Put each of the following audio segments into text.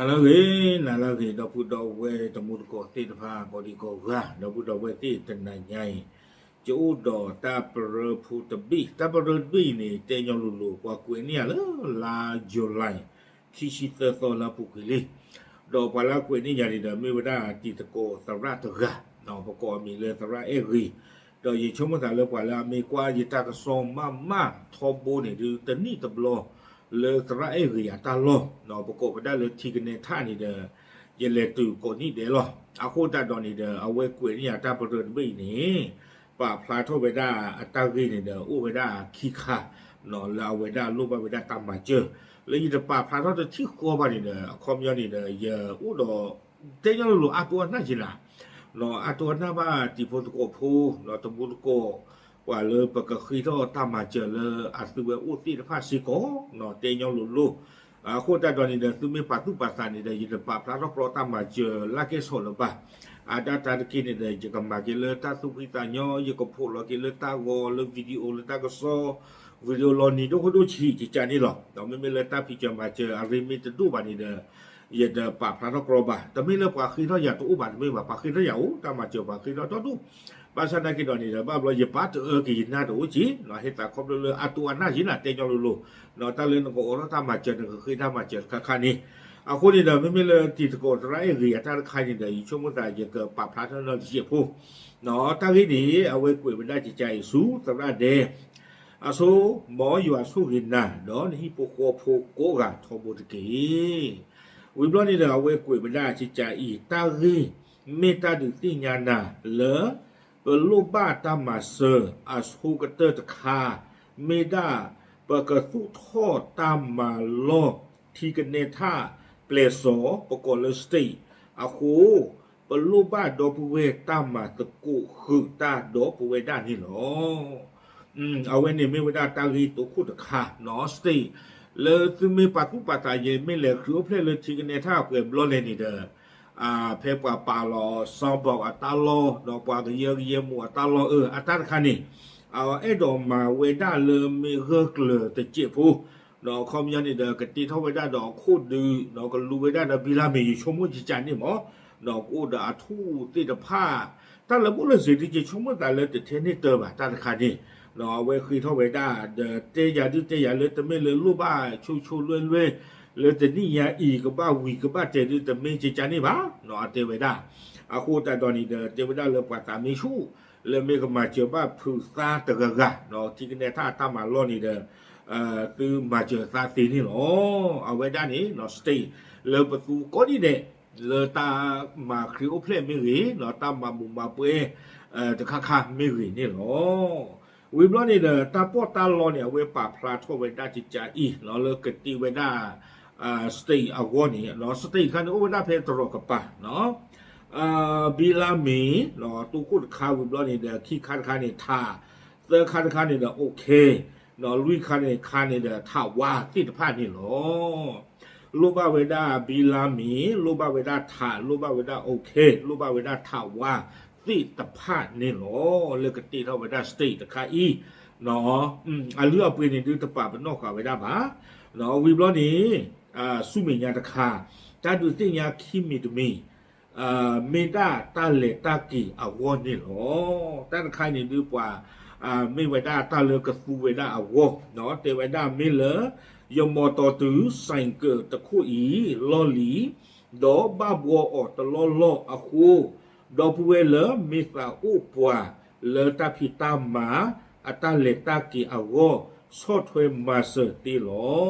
နၤလၢအဂ့ၤ, နၤလၢအဂ့ၤ ဒီပုၢ်ဒီဝဲၢ်တံၤသကိးသ့ၣ်တဖၣ် ကိးဒံကိးဂၤ, ဒီပုၢ်ဒီဝဲၢ်သ့ၣ်တနၤညါအံၤ, ယအိၣ်ဒီးတၢ်ပရၢဖိတဘ့ၣ်, တၢ်ပရၢတဘ့ၣ်အံၤန့ၣ် တဲညီလိၤလိၤ ပှၤကွဲးန့ၢ်ယၤလၢလါယူၤလံ ခံဆံသၢသီလၢအပူၤကွံာ်လံ, ဒီးပှၤလၢအကွဲးန့ၢ်ယၤန့ၣ်ဒီး မ့ၢ်ဝဲဒၣ်တံၤသကိးသရၣ်တဂၤ, ပကိးအမံၤလၢသရၣ်အဲၣ်ဂ့ၤ, ဒီးယဆိကမိၣ်သးလၢပှၤလၢအမ့ၢ်ကွၢ်ယတၢ်ကစီၣ်မးမးထီဘိန့ၣ်ဒုး တနံၣ်တဘျီ လၢသရၣ်အဲၣ်ဂ့ၤအတၢ်လီၢ်, ပကိးကဒါလၢထံကနဲထၣ်န့ၣ်ဒီး ယလဲၤတုၤကိးနံၣ်ဒဲးလီၤ. အဃိသတးဒီးန့ၣ်ဒီး အဝဲကွဲးန့ၢ်ယၤတၢ်ပရၢတဘ့ၣ်အံၤန့ၣ် ပာ်ဖျါထီၣ်ဝဲဒၣ်အတၢ်ဂ့ၢ်န့ၣ်ဒီး အိၣ်ဝဲဒၣ်ခံခါ လၢအဝဲဒၣ်လိၣ်ဘၣ်ဝဲဒၣ်တၢ်မၤစၢၤ, လၢယတပာ်ဖျါထီၣ်တထံၣ်ဃီဘၣ်န့ၣ်ဒီး အခီပညီန့ၣ်ဒီး ယအိၣ်ဒီး တဲညီလိၤလိၤ အါတိအနၢ်က့ၤနၤ, အါတိအနၢ်ဘၣ်တံၤဖိသကိးဖိ တံၤသကိး ပှၤလၢပကဃ့ထီၣ်တၢ်မၤစၢၤလၢအသုဝဲအိၣ်သ့ၣ်တဖၣ်စ့ၢ်ကီး, တဲညီလိၤလိၤ, အဃိသတးဒီးန့ၣ်ဒီး သုမ့ၢ်ပာ်သူၣ်ပာ်သးန့ၣ်ဒီး ယတပာ်ဖျါထီၣ်ကြီတၢ်မၤစၢၤလၢကဲဆီၣ်လၢၤဘၣ်, အတၢ်တၢ်တက့ၢ်န့ၣ်ဒီး ယကမၤက့ၤလၢတၢ်သူၣ်ဖှံသးညီ ယကဖိးလီၤက့ၤလၢတၢ်ဂီၤလၢ video လၢတၢ်ကစီၣ် video လီၤနံၤဒိၣ်ခိၣ်ဒိၣ်ဆံးကကန့ၣ်လီၤ. ဒီးမ့မ့ၢ်လၢတၢ်ဖံးစၢၤမၤစၢၤအရ့မ့ၢ်တဒိၣ်ဘၣ်န့ၣ်ဒီး ယတပာ်ဖျါထီၣ်ကြီဘၣ်. တမ့ၢ်လၢပှၤဃ့ထီၣ်ယၤတအိၣ်ဘၣ်တမ့ၢ်ဘၣ်, ပှၤဃ့ထီၣ်ယၤအိၣ် တၢ်မၤစၢၤပှၤဃ့ထီၣ်တဒိၣ်, ဘၣ်ဆၣ်သနာ်က့ဒီးန့ၣ်ဒီး ဘၣ်ဘျီယပာ်တအၢက့ၤယနၢ်တအိၣ်က့ၤ, ဟ့ၣ်သးခီဖျိလၢအါတိအနၢ်က့ၤနၤ တဲညီလိၤလိၤ, တၢ်လၢနကအိးထီၣ်တၢ်မၤစၢၤ နကဃ့တၢ်မၤစၢၤတခါခါန့ၣ်, အဃိန့ၣ်ဒီး မ့မ့ၢ်လၢတံၤသကိးသရၣ်အဲၣ်ဂ့ၤအတၢ်တခါန့ၣ်ဒီး ယဆိကမိၣ်သးယကပာ်ဖျါထီၣ်နီတစဲးဖိ တၢ်ဂ့ၢ်န့ၣ် အဝဲကွဲးဝဲဒၣ်ကကးအံၤဆူသရၣ်ဒဲ အဆိ မ်ယွၤဆိၣ်ဂ့ၤနၤ ဒီးနဟံၣ်ဖိဃီဖိကိးဂၤထီဘိတက့ၢ်. ဝံၤဘျီန့ၣ်ဒီး အဝဲကွဲးဝဲဒၣ်ကကးအံၤ တၢ်ဂ့ၢ်မ့ၢ်တၢ်ဒုးသ့ၣ်ညါနၤလၢ ပလိၣ်ဘၣ်တၢ်မၤစၢၤအဆိကတၢၢ်တခါ မ့ၢ်ဒၣ် ပကသူၣ်ထီၣ်တၢ်မၤလီၢ် ထံကနဲထၣ် ပျဲၢ်စီၤ ပကိးလၢ state အဃိ ပလိၣ်ဘၣ်ဒီပုၢ်ဝဲၢ်တၢ်မၤသကိးဃုာ်တၢ်ဒီးပဝဲဒၣ်န့ၣ်လီၤ. အဝဲန့ၣ်မ့ၢ်ဝဲဒၣ်တၢ်ဂ့ၢ်တိခိၣ်တခါ state လၢသုမ့ၢ်ပာ်သူၣ်ပာ်သး ယမ့ၢ်လဲၤခရံာ်အိၣ်ဖျဲၣ်လၢထံကနဲထၣ်ပှဲၤဘျီလဲၣ်န့ၣ်ဒီး ဖဲပှၤပာ်လီၤ sound box အတၢ်လီၢ် ဒီးပှၤကယၢကယဲမူးအတၢ်လီၢ်အၢ အတၢ်တခါန့ၣ် အအဲၣ်ဒိးမၤဝဲဒၣ်လၢမ့ၢ်ဂၢၢ်ကျၢၤတစဲးဖိ ဒီးအခီပညီန့ၣ်ဒီး ကတ့ထီၣ်ဝဲဒၣ်ဒီးအခိၣ်ဒုး ဒီးကလူဝဲဒၣ်ဒီးဘံလါမ့ၤ ယဆိကမိၣ်ကကးန့ၣ်မး ဒီးကအိၣ်ဒီးအထူၣ်သ့ၣ်တဖၣ် တၢ်လၢဘိၣ်လၢစ့ၤဒ်ယဆိကမိၣ်သးလၢတထဲန့ၣ်တၢဘၣ် တၢ်တခါန့ၣ် အဝဲဃ့ထီၣ်ဝဲဒၣ်ဒီးတဲယၤဒုးတဲယၤလၢတမ့ၢ်လၢလိၣ်ဘၣ်ဆိဆိလွဲလွဲ လၢတနံၣ်ညါအံၤကဘၣ်ဝံၤကဘၣ်တဲာ်ဒုးတမ့ၢ်ကကးန့ၣ်ဘၣ် အတဲဝဲဒၣ် အဃိသတးဒီးန့ၣ်ဒီး တဲဝဲဒၣ်လၢပှၤသးမ့ၢ်ဆူၣ် လၢမ့ၢ်ကမၤစၢၤဘၣ်ဖုးသါတဂၤဂၤ ထံကနဲထၣ်အတၢ်မၤလီၢ်န့ၣ်ဒီး သုမၤစၢၤသးသ့န့ၣ်လီၤ. အဝဲဒၣ်န့ၣ် state လၢပသူကိးနံၣ်ဒဲး လၢတၢ်မၤခရံာ်အိၣ်ဖျဲၣ်မ့ၢ်ဂ့ၤ တၢ်မၤမူးမၤပွဲ တခါခါမ့ၢ်ဂ့ၤန့ၣ်လီၤ. ဝံၤဘျီန့ၣ်ဒီး တၢ်ပီးတၢ်လီန့ၣ် အဝဲပာ်ဖျါထီၣ်ဝဲဒၣ်ကကးအံၤ လၢကတ့ဝဲဒၣ် state အဂီၢ်န့ၣ် state တခါန့ၣ် အိၣ်ဝဲဒၣ်ဖဲတရီးကပၤ ဘံလါမ့ၤ တိခိၣ်တခါ ဝံၤဘျီန့ၣ်ဒီး ခံခါတခါန့ၣ် ထး သၢခါတခါန့ၣ်ဒီး အိၣ်ခ့ လွံၢ်ခါန့ၣ် ခါန့ၣ်ဒီး ထးဝါသ့ၣ်တဖၣ်န့ၣ်လီၤ. လိၣ်ဘၣ်ဝဲဒၣ်ဘံလါမ့ၤ လိၣ်ဘၣ်ဝဲဒၣ်ထး လိၣ်ဘၣ်ဝဲဒၣ်အိၣ်ခ့ လိၣ်ဘၣ်ဝဲဒၣ်ထးဝါသ့ၣ်တဖၣ်န့ၣ်လီၤ. လၢကတ့ထီၣ်ဝဲဒၣ် state တခါအံၤ အလုၢ်အပှ့ၤန့ၣ်ဒုးတပာ်ပနီၣ်ဃာ်ဝဲဒၣ်ဘၣ်. ဝံၤဘျီန့ၣ် ဆူမဲာ်ညါတခါ တၢ်ဒုးသ့ၣ်ညါခံမံၤတမံၤ မ့ၢ်ဒၣ်တၢ်လဲၤတၢ်က့ၤအဂီၢ်န့ၣ်လီၤ. တၢ်တခါန့ၣ်ဒုးပှၤ မ့ၢ်ဝဲဒၣ်တၢ်လၢကသူဝဲဒၣ်အဂီၢ် တဲဝဲဒၣ်မ့ၢ်လၢ ယမီတီတုၤ ဆိုင်ကယ် တခိၣ်အံၤ လီၢ်လံၤ ဒီးဘၣ်ဘှီအီၤတလီၢ်လီၢ်အဃိ ဒီပုၢ်ဝဲၢ်လၢမ့ၢ်သးအိၣ်ပှၤလၢတၢ်ဖံးတၢ်မၤ အတၢ်လဲၤတၢ်က့ၤအဂီၢ် ဆီၣ်ထွဲမၤစၢၤတ့ၢ်လီ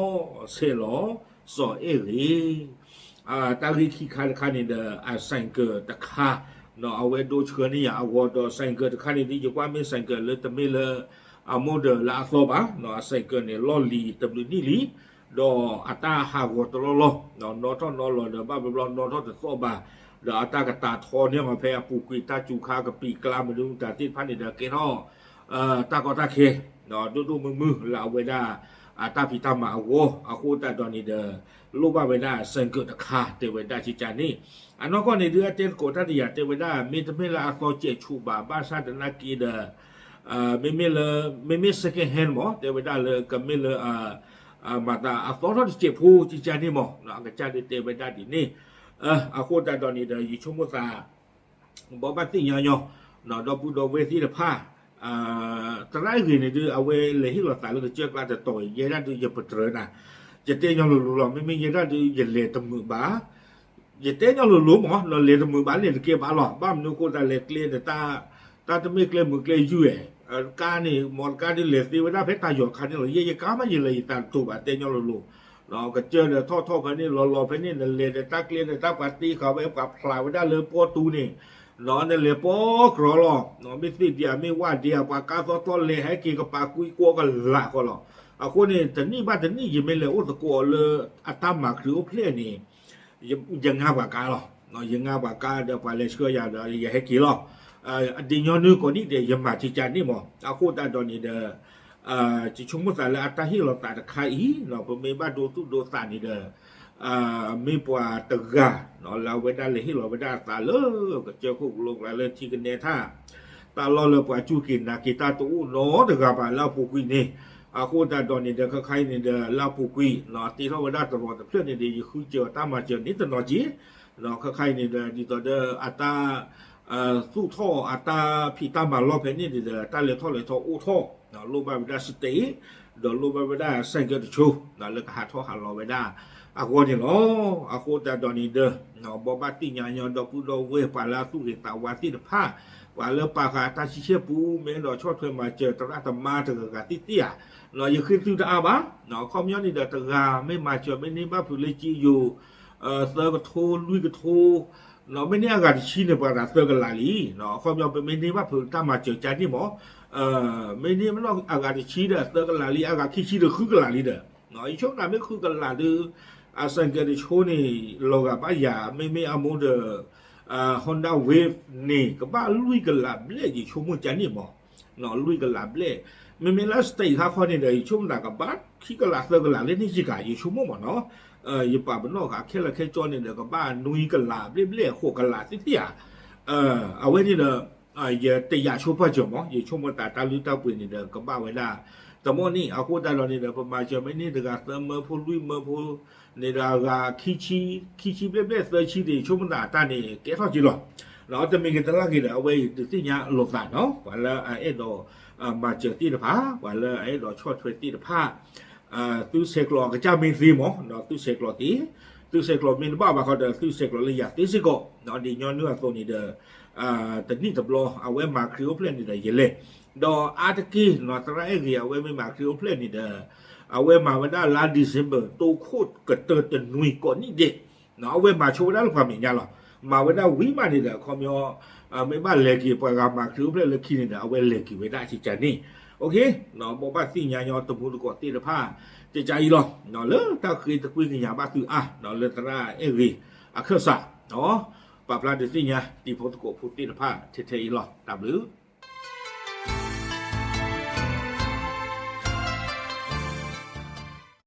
ၤ. ဆဲးလီၤ စီၤအဲၣ်ဂ့ၤ တၢ်ဂ့ၢ်ခံခါတခါန့ၣ်ဒီး အ ဆိုင်ကယ် တခါ အဝဲဒိဆှၢန့ၢ်ယၤအဂီၢ်ဒီး ဆိုင်ကယ် တခါန့ၣ်ဒ်ယကွၢ်မ့ၢ် ဆိုင်ကယ် လၢတမ့ၢ်လၢ အ model လၢအသီဘၣ် အ ဆိုင်ကယ် န့ၣ် လီၢ်လံၤတဘျုးနံၣ်လံ ဒီးအတၢ်ဟးဂီၤတလီၢ်လီၢ် နီၣ်ထီၣ်နီၣ်လီၤဒီး ဘၣ်ဘျီဘျီနီၣ်ထီၣ်တသီၣ်ဘၣ် ဒီးအတၢ်ကတာ်ထီန့ၢ်အီၤဖဲအပူၤကွံာ် တၢ်စူၤခါကပံာ်ကျါမနုၤတၢ်သ့ၣ်တဖၣ်န့ၣ်ဒီး ကဲထီၣ် တၢ်ကီတၢ်ခဲ ဒိၣ်ဒိၣ်မုၢ်မုၢ်လၢအဝဲဒၣ် အတၢ်ဖံးတၢ်မၤအဂီၢ် အဃိသတးဒီးန့ၣ်ဒီး လိၣ်ဘၣ်ဝဲဒၣ် ဆိုင်ကယ် တခါ တဲဝဲဒၣ်ကကန့ၣ် အနီၢ်ကီၢ်န့ၣ်ဒုးအတဲသကိးတၢ်တယာ်တဲဝဲဒၣ် မ့တမ့ၢ်လၢအသီစဲးဆူးဘၣ် ဘၣ်ဆၣ်သနာ်က့ဒီး မ့မ့ၢ်လၢ မ့မ့ၢ် second hand မ့ၢ် တဲဝဲဒၣ်လၢကမ့ၢ်လၢ အ မၤသးအသီထီၣ်တစဲးဖိကကန့ၣ်မး, အကစၢ်ဒုးတဲဝဲဒၣ်ဒ်န့ၣ်, အဃိသတးဒီးန့ၣ်ဒီး ယဆိကမိၣ်သး ဘိးဘၣ်သ့ၣ်ညါညီ, ဒီပုၢ်ဒီဝဲၢ်သ့ၣ်တဖၣ်, သရၣ်အ့ၣ်ဂ့ၤန့ၣ်ဒုး အဝဲလဲၤဟ့ၣ်လီၤသးလၢကစၢၢ်ကျါတတီၤအံၤ ယဲဒၣ်ဒုးယပတြၢၤနၤ, ယတဲညီလိၤလိၤလီၤ, မ့မ့ၢ်ယဲဒၣ်ဒုးယလဲၤတမုာ်ဘၣ်, ယတဲညီလိၤလိၤမး, နလဲၤတမုာ်ဘၣ်န့ၣ်တကဲဘၣ်လီၤ, ဘၣ်မနုၤအဃိသတးလဲၤကျဲန့ၣ် တၢ်တမ့ၢ်ကျဲမုာ်ကျဲယုၢ်ဧဲ, ကါန့ၣ် မ့ၢ်တကါဒုးလဲၤသ့ဝဲဒၣ်ဖဲတၢ်ယီၤခါန့ၣ်လီၤ, ယဲယကါမးယလဲၤယသးတတိၤဘၣ်တဲညီလိၤလိၤ, ကစၢၢ်ဒီးထီၣ်ထီၣ်ဖဲန့ၣ် လီၤလီၤဖဲန့ၣ် နလဲၤဒီးတၢ်ကျဲန့ၣ် တၢ်ပှၤတ့ဃာ်ဝဲပှၤဖျါဝဲဒၣ်လၢပီၢ်တူန့ၣ်, နလဲၤပီၢ်ကြီလီၤ, မ့ၢ်သ့ၣ်ဒံးဧါ မ့ၢ်ဝၣ်ဒံးဧါ ပှၤကါသီသီလဲၤဟဲက့ၤကပာ်ကွံာ်ကွီၢ်ကလာ်ဃီလီၤ, အဃိန့ၣ် တနံၣ်ဘၣ်တနံၣ် ယမ့ၢ်လဲၤအိၣ်သကိးအီၤလၢအတၢ်မၤခရံာ်အိၣ်ဖျဲၣ်န့ၣ် ယငါပှၤကါလီၤ, ယငါပှၤကါဒီးပှၤလဲၤဆှၢယၤဒီးယဟဲက့ၤလီၤ, အဒ့ညီနုၢ်ကိးနံၣ်ဒဲး ယမၤကကန့ၣ်မး, အဃိသတးဒီးန့ၣ်ဒီး ယဆိကမိၣ်သးလၢအတၢ်ဟ့ၣ်လီၤသးတခါအံၤ ပမ့ၢ်ဘၣ်ဒိသူၣ်ဒိသးန့ၣ်ဒီး မ့ၢ်ပှၤတဂၤ လၢအဝဲဒၣ်လဲၤဟ့ၣ်လီၤဝဲဒၣ်အသးလၢ ကစၢၢ်ခိၣ်ကလိကျါလၢထံကနဲထၣ် တၢ်လီၢ်လၢပှၤစူၢ်က့ၤနာ်က့ၤတၢ်တအိၣ်နီတဂၤဘၣ်လၢအပူၤကွံာ်န့ၣ်, အဃိသတးဒီးန့ၣ်ဒီး ခဲခါအံၤန့ၣ်ဒီး လၢအပူၤကွံာ် တ့ထီၣ်ဝဲဒၣ်တရီတဖျၢၣ်န့ၣ်ဒီး ယဃုစၢၤတၢ်မၤစၢၤန့ၣ်တနီၤက့ၤ, ခဲခါအံၤန့ၣ်ဒီး ဒ်သိးဒီးအတၢ် သူၣ်ထီၣ်အတၢ်ဖံးတၢ်မၤလီၢ်ဖဲန့ၣ်န့ၣ်ဒီး တၢ်လဲၤထီၣ်လဲၤထီအိၣ်ထီၣ်, လိၣ်ဘၣ်ဝဲဒၣ် state ဒီးလိၣ်ဘၣ်ဝဲဒၣ်ဆိုင်ကယ်တဆိ လၢကဟးထီၣ်ဟးလီၤဝဲဒၣ် အဂီၢ်န့ၣ်လီၤ. အဃိသတးဒီးန့ၣ်ဒီး ဘိးဘၣ်သ့ၣ်ညါညီ ဒီပုၢ်ဒီဝဲၢ် ပှၤလၢအသူၣ်ဂ့ၤသးဝါသ့ၣ်တဖၣ်, ပှၤလၢပာ်ဃာ်တၢ်ဆံဆဲၣ်ပူ မ့ၢ်အဲၣ်ဒိးဆီၣ်ထွဲမၤစၢၤသရၣ်သမါတဂၤဂၤသ့ၣ်သ့ၣ်ဧါ, ယဃ့သုတအါဘၣ်, အခီပညီန့ၣ်ဒီး တဂၤမ့ၢ်မၤစၢၤ မ့ၢ်န့ၢ်ဘၣ်ဖုးလၢကံယိၤ သၢကထိ လွံၢ်ကထိ, မ့ၢ်န့ၢ်အဂၤတဆံန့ၣ် ပှၤသးသၢကလးလံ, အခီပညီ ပမ့ၢ်န့ၢ်ဘၣ်ဖုးတၢ်မၤစၢၤကန့ၣ်မး, မ့ၢ်န့ၢ်မနီၣ်အဂၤတဆံဒီးသၢကလးလံ, အဂၤခံဆံဒီးဃုကလးလံဒီး, ယဆိကမိၣ်မ့ၢ်ဃုကလးဒီး အဆိုင်ကယ်တဆိန့ၣ် လီၤဂာ်ဘၣ်ယၤ မ့မ့ၢ်အမိၢ်ဒီး Honda Wave န့ၣ် ကဘၣ်လွံၢ်ကလးဘျဲၣ် ယဆိကမိၣ်ကန့ၣ်မး, လွံၢ်ကလးဘျဲၣ်, မ့မ့ၢ်လၢ state ခါခီန့ၣ်ဒီး ယဆိကမိၣ်သးကဘၣ်ခံကလးသၢကလးလၢန့ၣ်ယကၤ ယဆိကမိၣ်မးနီၤ, ယပာ်ပနီၣ်ဃာ်ခဲလၢာ်ခဲဆ့န့ၣ်ဒီး ကဘၣ်နွံကလးဘျဲၣ်ဘျဲၣ် ဃိးကလးသ့ၣ်သ့ၣ်ဧါ, အဝဲန့ၣ်ဒီး ယတယာ်ဆိပာ်စၢၤမး, ယဆိကမိၣ်သးတၢ်လုၢ်တၢ်ပှ့ၤန့ၣ်ဒီး ကဘၣ်ဝဲဒၣ် တမီၢ်န့ၣ် အဃိသတးဒီးန့ၣ်ဒီး ပမၤစၢၤမ့ၢ်န့ၢ်တဂၤသၢမၢဖိလွံၢ်မၢဖိန့ၣ်ဒီး အဂၤခံဆံ, ခံဆံဘျဲၣ်ဘျဲၣ်သၢဆံဒီး ယဆိကမိၣ်သးအတၢ်န့ၣ် ကဲထီၣ်က့ၤလီၤ. တမံၤဂ့ၤတလါဂ့ၤဒီး အဝဲအံၤဒုးသ့ၣ်ညါလိာ်သးနီၤ, ပှၤလၢအအဲၣ်ဒိးမၤစၢၤသ့ၣ်တဖၣ်, ပှၤလၢအအဲၣ်ဒိးဆီၣ်ထွဲသ့ၣ်တဖၣ် သုဆဲးကျိးအကစၢ်မ့ၢ်သ့မး, သုဆဲးကျိးသ့, သုဆဲးကျိးမ့ၢ်တဘၣ်ဘၣ်ဃီဒီး သုဆဲးကျိးလၢယၤသ့စ့ၢ်ကီး, ဒ်ညီနုၢ်အသိးန့ၣ်ဒီး တနံၣ်တဘျီ အဝဲမၤခရံာ်အိၣ်ဖျဲၣ်န့ၣ်ဒီးယလဲၤ, ဒီးအါတက့ၢ်နီၤ သရၣ်အဲၣ်ဂ့ၤ အဝဲမ့ၢ်မၤခရံာ်အိၣ်ဖျဲၣ်န့ၣ်ဒီး အဝဲမၤဝဲဒၣ်လါ December တိခိၣ်ကတၢၢ်တနွံကိးနံၣ်ဒဲး, အဝဲမၤဆိဝဲဒၣ်လၢပှၤမဲာ်ညါလီၤ. မၤဝဲဒၣ်ဝံၤမးန့ၣ်ဒီး အခီပညီ မ့ၢ်ဘၣ်လဲၤက့ၤပှၤဂၤမၤခရံာ်အိၣ်ဖျဲၣ်လၢခံန့ၣ်ဒီး အဝဲလဲၤက့ၤဝဲဒၣ်ကကန့ၣ်, ဘိးဘၣ်သ့ၣ်ညါညီတမူတကိးသ့ၣ်တဖၣ် ကကအံၤလီၤ, လၢတၢ်ဃ့တကွံကညးဘၣ်သုအါ လၢသရၣ်အဲၣ်ဂ့ၤအခၢၣ်စး ပာ်ဖျါဒုးသ့ၣ်ညါတံၤဖိသကိးဖိသ့ၣ်တဖၣ်ထဲထဲအံၤလီၤ. တၢ်ဘျုး